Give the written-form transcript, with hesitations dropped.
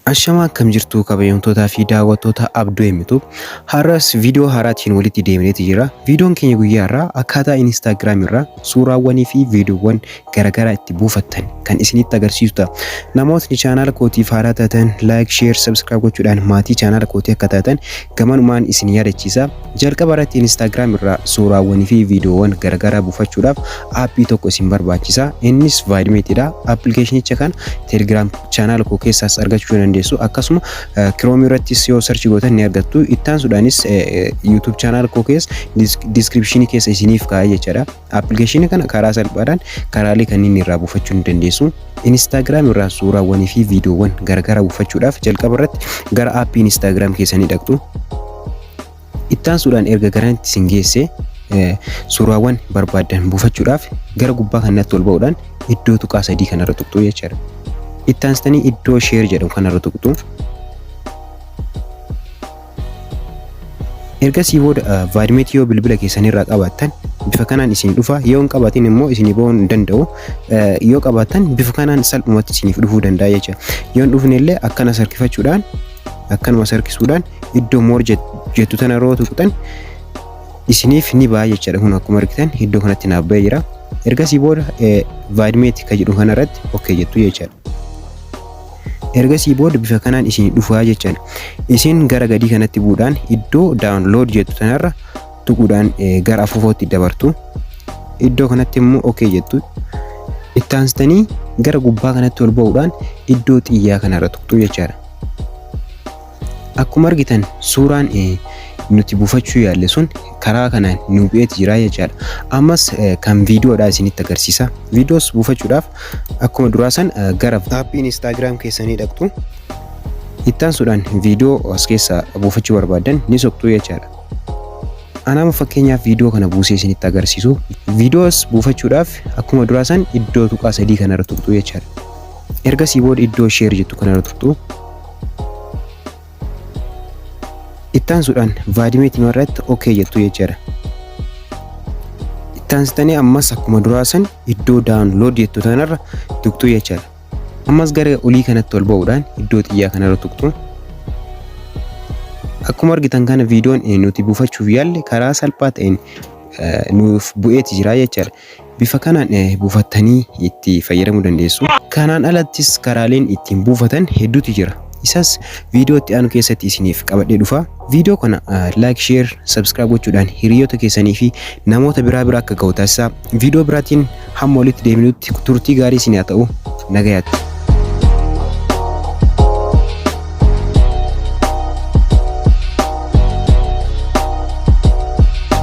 Ashamaa akkam jirtu kabajamtootaa fi daawwattoota Abduu Emitu. Har'as viidiyoo haaraatiin walitti deebineeti jira. Viidiyoon keenya guyyaa irraa akkaataa Instagram irraa suuraawwanii fi viidiyoowwan garaagaraa itti buufattan kan isinitti agarsiisu ta'a. Namootni chaanaala kootiif haaraa taatan like, share, subscribe gochuudhaan maatii chaanaala kootii akka taatan gamanumaan isin yaadachiisa. Jalqaba irratti Instagram irraa suuraawwanii fi viidiyoowwan garaagaraa buufachuudhaaf aappii tokko isin barbaachisa. Innis Vidmate dha. Appilikeeshinicha kana Telegram chaanaala koo keessaas argachuu dandeessu. Akkasuma Chrome irrattis yoo search gootan ni argattu. Itti aansuudhaanis YouTube chaanaala koo keessa description keessa isiniif kaa'ee jechaadha. Appilikeeshinii kana karaa salphaadhaan karaalee kanneen irraa buufachuu ni dandeessu. Instagram irraa suuraawwanii fi viidiyoowwan garaagaraa buufachuudhaaf jalqaba irratti gara aappii Instagram keessanii dhaqxu. Itti aansuudhaan erga garanatti isin geesse suuraawwan barbaaddan buufachuudhaaf gara gubbaa kanatti ol ba'uudhaan iddoo tuqaa sadii kanarra tuqxu jechaadha. Itti aansitanii iddoo share jedhamu kanarra tuqxu. Ergasii booda VidMate yoo bilbila keessanirraa qabaattan bifa kanaan isin dhufa, yoo hin qabaatin immoo isinii ba'uu hin danda'u. Yoo qabaattan bifa kanaan salphumatti isiniif dhufuu danda'a jecha. Yoo hin dhufne illee akkana sarkifachuudhaan akkanuma sarkisuudhaan iddoo more jettu tana yeroo tuqxan isiniif ni ba'a jechaadha. Kun akkuma argitan iddoo kanatti naaf ba'ee jira. Ergasii booda VidMate kan jedhu kanarratti okay jettu jechaadha. Ergasii booda bifa kanaan isin dhufaa jechaadha. Isin gara gadii kanatti bu'uudhaan iddoo download jettu tanarra tuquudhaan gara afuufootti dabartu. Iddoo kanatti immoo okay jettu. Itti aansitanii gara gubbaa kanatti ol ba'uudhaan iddoo xiyyaa kanarra tuqxu jechaadha. Akkuma argitan suuraan nuti buufachuu yaalle sun karaa kanaan nu bu'eeti jira jechaadha. Ammas kan viidiyoodhaa isinitti agarsiisa. Viidiyoos buufachuudhaaf akkuma duraa san gara aappii Instagram keessanii dhaqxu. Itti aansuudhaan viidiyoo as keessaa buufachuu barbaaddan ni soqxu jechaadha. Anaama fakkeenyaaf viidiyoo kana buusee isinitti agarsiisu. Viidiyoos buufachuudhaaf akkuma duraa san iddoo tuqaa sadii kanarra tuqxu jechaadha. Ergasii booda iddoo share jettu kanarra tuqxu. Itti aansuudhaan VidMate irratti okay jettu jechaadha. Itti aansitanii ammas akkuma duraa san iddoo download jettu tanarra tuqxu jechaadha. Ammas gara olii kanatti ol ba'uudhaan iddoo xiyyaa kanarra tuqxu. Akkuma argitan kana viidiyoon nuti buufachuuf yaalle karaa salphaa ta'een nuuf bu'eeti jira jechaadha. Bifa kanaan buufattanii itti fayyadamuu dandeessu. Kanaan alattis karaaleen ittiin buufatan hedduutu jira. Isas viidiyoo itti aanu keessatti isiniif qabadhee dhufa. Viidiyoo kana like, share, subscribe gochuudhaan hiriyoota keessanii fi namoota biraa bira akka ga'u taasisaa. Viidiyoo biraatiin hamma walitti deebinutti turtii gaarii isin haa ta'u. Nagayaatti.